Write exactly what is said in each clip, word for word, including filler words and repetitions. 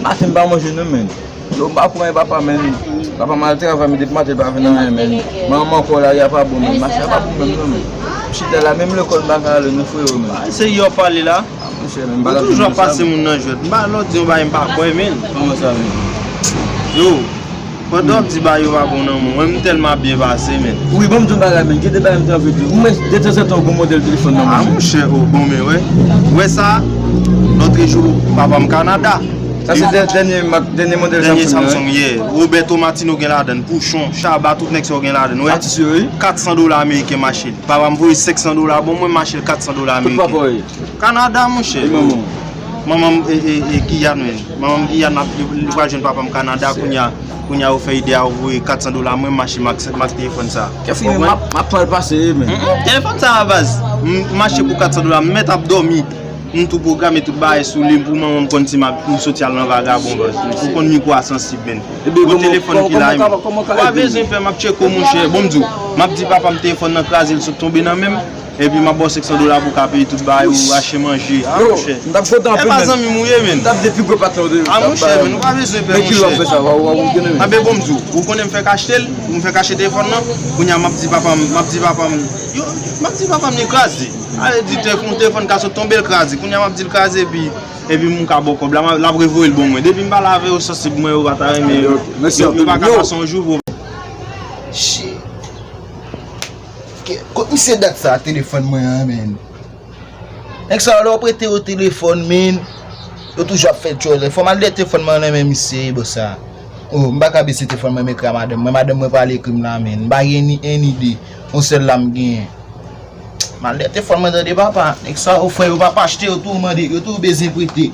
Maten m pa manje non, menn. Yo, m pa pran papa, menn. Papa m al travay, men depi maten l pa vin anyen, menn. Manman ankò la, y a pa bon, menn. Mache a pa bon menm non, menn. M chita la, menm lekòl m pa ka ale non, frewo, menn. Ay, se yo pale la. Ah, monchè, menn, m pa Ou toujou ap pase moun nan jwèt. M pa lòt di yon bagay m pa kwè, menn. Kòman sa, menn? Yo, pandan w ap di bagay yo pa bon nan men w, m tèlman ap byen pase, menn. Wi, ban m di yon bagay, menn. Gen de bagay m te anvi di w. M wè detanzantan w gon modèl telefòn nan men w. Ah, monchè, o, bon, men wè. Wè sa, lòtrejou, papa m Kanada. Sa se dè- dènye mak- dènye modèl Dènye Samsung, Samsung, yeah. Roberto Martino gen ladan l, Pouchon, Shabba, tout nèg sa yo gen ladan l, wè. Atis yo, wi. Kat san dola ameriken m achte l. Papa m voye senk san dola, bon, mwen m achte l kat san dola Kot ameriken. Papa w ye? Kanada, monchè. E manman w? Manman m, e, e, e, Giyàn, menn. Manman m Giyàn, m ap, li, li pral jwenn papa m Kanada, kounye a, kounye a, yo fè ide a, yo voye kat san dola, mwen m achte, m ak, m ak telefòn sa. Kèfini, m ap, m ap pral pase, menn. Mm, mm, telefòn sa a, baz. M, m achte pou kat san dola, m mèt ap dòmi. M tou pwograme tout bagay sou li, pou manman m konn si m ap, m soti al nan vagabon, baz. Ou konn mikwo a sansib, menn. Ebyen, yon telefòn ki la, kòman, kòman, kòman, ou pa bezwen pè, m ap tcheke w, monchè. Bon, m di w, m ap di papa m telefòn nan kraze, l sot tonbe nan men m. Epi m ap ba w senk san dola pou w ka peye tout bagay ou achte manje. Ah, monchè. M t ap kontan anpil, men. E pa zanmi m ou ye, menn. M t ap di pi gwo patnè w te. Ah, monchè, men, ou pa bezwen pè, monchè. Men ki lè w fè sa, w a, w a, w a gen, men. Anben, bon, m di w, ou konnen m fèk achte l, m fèk achte telefòn nan. Kounye a, m ap di papa m, m ap di papa m, yo, m ap di papa m li kraze. Ale di telefòn, telefòn ka sot tonbe, l kraze. Kounye a, m ap di l kraze, epi, epi m ka ba w kòb la, m a, l ap revoye l ban mwen. Depi m pale avè yo, sansib mwen, yo pa ta renmen. Yo, yo pa ka pase yon jou pou. Shit. Ke- Kot misye dat sa telefòn mwen an, menn? Nèg sa yo, lè w prete yo telefòn, menn, yo toujou ap fè djòlè. Fò m al dèyè telefòn mwen nan men misye, bò sa. Oh, m pa ka bese telefòn mwen, m ekri a madanm mwen. Madanm mwen pral ekri m la, menn. M pa gen ni, en ide. Yon sèl la m genyen. M al dèyè telefòn mwen, tande, papa. Nèg sa yo, frè, yo p ap achte, yo tou mande, yo tou bezwen prete.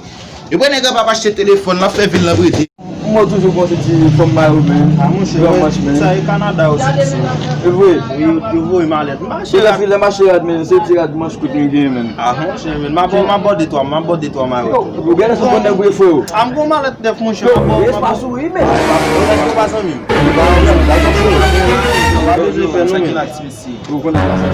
Yo pran nèg la p ap achte telefòn, l ap fè vil nan prete. Mwen toujou konn se ti fanm mayo, menn. Ah, monchè, gran manch, menn. Sa e Kanada yo soti. E vre? Wi, yo, yo voye malèt. M pa achte rad. Lè m achte rad, menn, se ti rad manch kout m gen, menn. Ah, monchè, menn. M ap, m ap bòde twa, m ap bòde twa mayo. Yo, ou gen lè sou konn nèg ou ye, freo. Ah, m gon malèt nèf, monchè. Yo, m ap bò, m ap bò. Espas ou, wi, menn. Nèg yo pa zanmi m. Pa bezwen fè nou, menn. Ou konnen sa.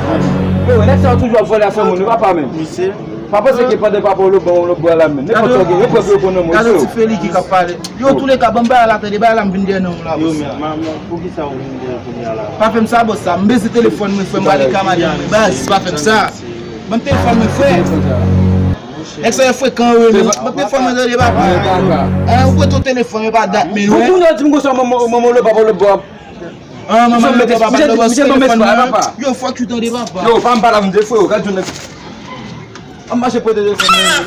Yo, nèg sa yo toujou ap vòlè afè moun, yo pa pa menm. Misye. Pa panse ke pandan papa w lòt bò, lòt bò la menm. Nenpòt sa w gen, yo pran pou yo konn nan mwen. Gade yon ti feli ki k ap pale. Yo, touleka, ban m bagay la, tande, bagay la, m vin dèyè non la, bòs. Yo, men, manman, poukisa ou vin dèyè kounye a la? Pa fè m sa, bòs, sa. M beze telefòn mwen, frè m, m ale ka madanm mwen, baz, pa fè m sa. Ban m telefòn mwen, frè. Nèg sa yo frekan, wi, men. Ban m telefòn mwen, tande, papa. Eh, ou prete yon telefòn, yo pa dat, men, wi. Pou kounye a, di m konsa, manman, manman, lòt bò, lòt bò. Ah, manman, yo pa pale bòs telefòn nan. Yo, fòk ou tande papa. Yo, pa m pale avè m de frè, gad yon nèg. An mache pote telefòn nan.